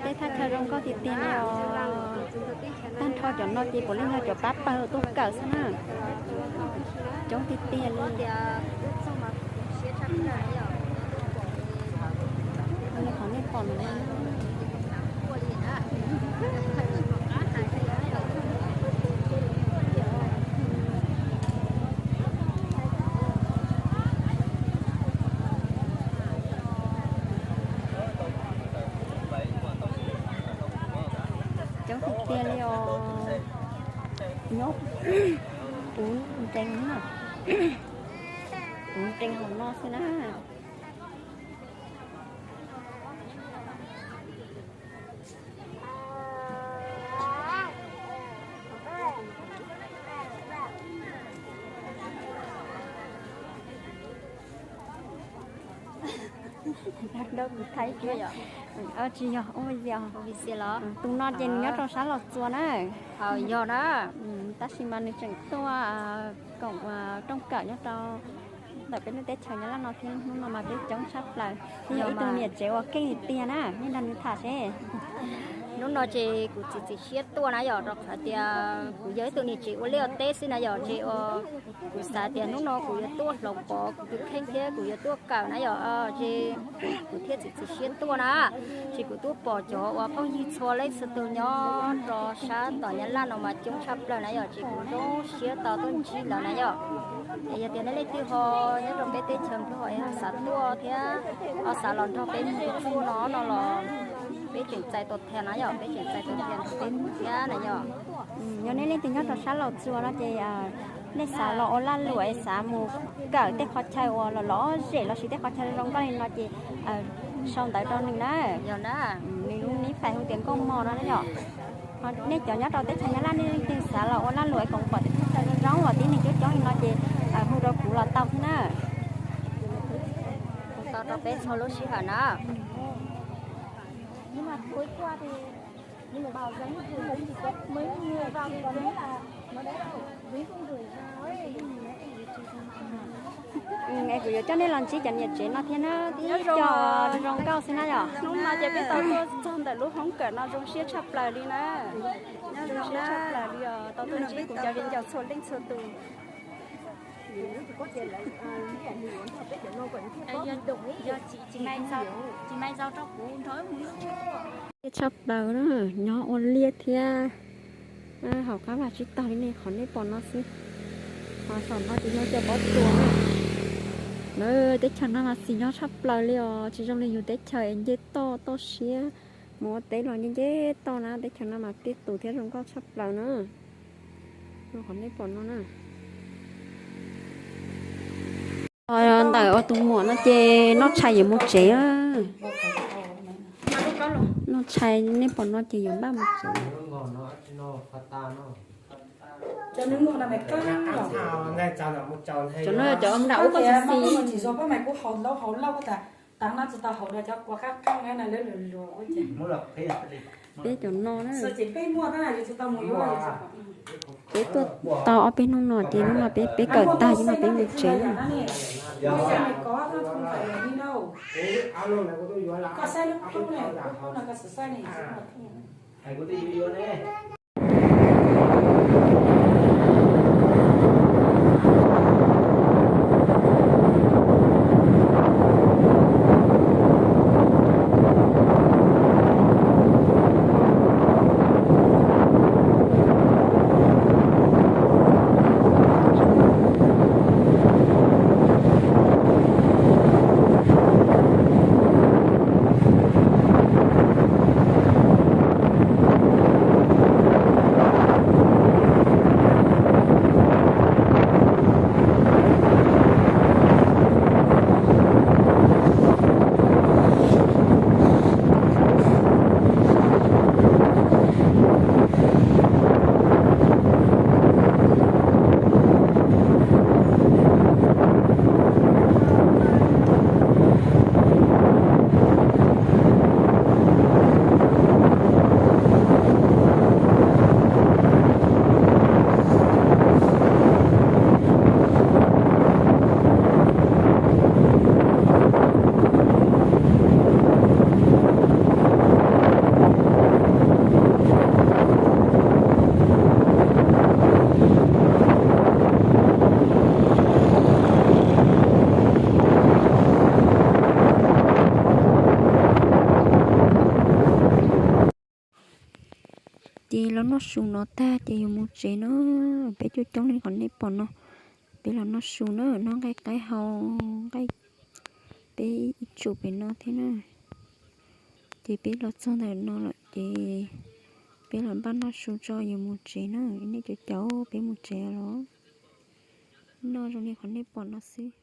Teb thaj chaw zoo nkauj tiag tiag li os. Tag nrho cov no ces puav leej yog cov pab pawg tuaj kawm xwb na. Coob tiag tiag li. Li qhov nej pom no. Coob tiag tiag li os. Nyob puv nrees na, puv nrees hauv no xwb na. Tsis yog, ua li tus no ces nws nyob rau sab Los Tsuas na. Yog na, tab sis mas nws tseem tuaj koom rooj kawm nyob rau ntawm peb lub teb chaws Nyab Laj no thiab. Hnub no mas peb coob tshaj plaws, nws yog ib tug niam tsev uas keej tiag tiag na, nej nrog nws tham seb. Hnub no ces kuv txiav txim siab tuaj na yom, rau qhov tias kuv yog ib tug niam tsev ua liaj ua teb xwb na yom, ces kuv xav tias hnub no kuv yuav tuaj hloov pov kuv tus kheej thiab kuv yuav tuaj kawm na yom, ces kuv thiaj txiav txim siab tuaj na. Ces kuv tuaj pom cov uas phooj ywg txhua leej txhua tus nyob rau sab tom Nyab Laj no mas coob tshaj plaws na yom, ces kuv zoo siab tau tuaj ntsib lawv na yom. Es yog tias nej leej twg ho nyob rau peb teb chaws Nplog es xav tuaj thiab ho xav los nrog peb mus txhua no no los peb tseem txais tua thiab na yom, peb tseem txais tua thiab nrog peb mus thiab na yom. Yog nej leej twg nyob rau sab Los Tsuas no ces nej xav los ua lag luam es xav mus kawm tej qhov chaw uas lom lom zem lossis tej qhov chaw zoo nkauj li no ces sau ntawv rau nws na. Yog na, nws lub nib fais hu tias Nkauj Mos no na yom. Nej cov nyob rau teb chaws Nyab Laj nej leej twg xav los ua lag luam es koom pom tej qhov chaw zoo zoo uas tib neeg coob coob li no ces hu rau kuv los tau thiab na. Hu tau rau peb txhua lub sij hawm na. Es kuv yuav coj nej los ntsib cov niam tsev no thiab na, ib co zoo nkauj xwb na yom. Hnub no ces peb tau tuaj txog ntawm lub hoob kawm no zoo siab tshaj plaws li na. Nyob zoo siab tshaj plaws li os, tau tuaj ntsib kuv cov viv ncaus txhua leej txhua tus. Tshaj plaws na, nyob ua liaj thiab. Hauv qab vaj tsib taug li nej qhov nej pom no xwb. Ho saum no ces yog cov pob tsuas na. Lawv teb chaws no mas xis nyob tshaj plaws li os, tsis zoo li yus teb chaws es nce toj toj siab mus ua teb los nce nce toj na, teb chaws no mas tej tus thiab zoo nkauj tshaj plaws na. Qhov nej pom no na. Ntawm ua tus muam no ces noj tshais yuav mus tsev. Noj tshais nej pom no ces yuav npaj mus tsev. Cov no yog cov nram ub koj xis xis. Peb cov no na. Peb tuaj tau ob peb hnub no ces hnub no peb, peb kawm tag ces no peb mus tsev na. Ces los noj su no tag ces yuav mus tsev na. Peb coob coob li qhov nej pom no, peb los noj su na, noj nqaij qaib hau, nqaij, peb ib tsum pem no thiab na. Ces peb los txog ntawm no lawm ces peb los npaj noj su tso yuav mus tsev na. Nej cov caum peb mus tsev los? Noj zoo li qhov nej pom no xwb.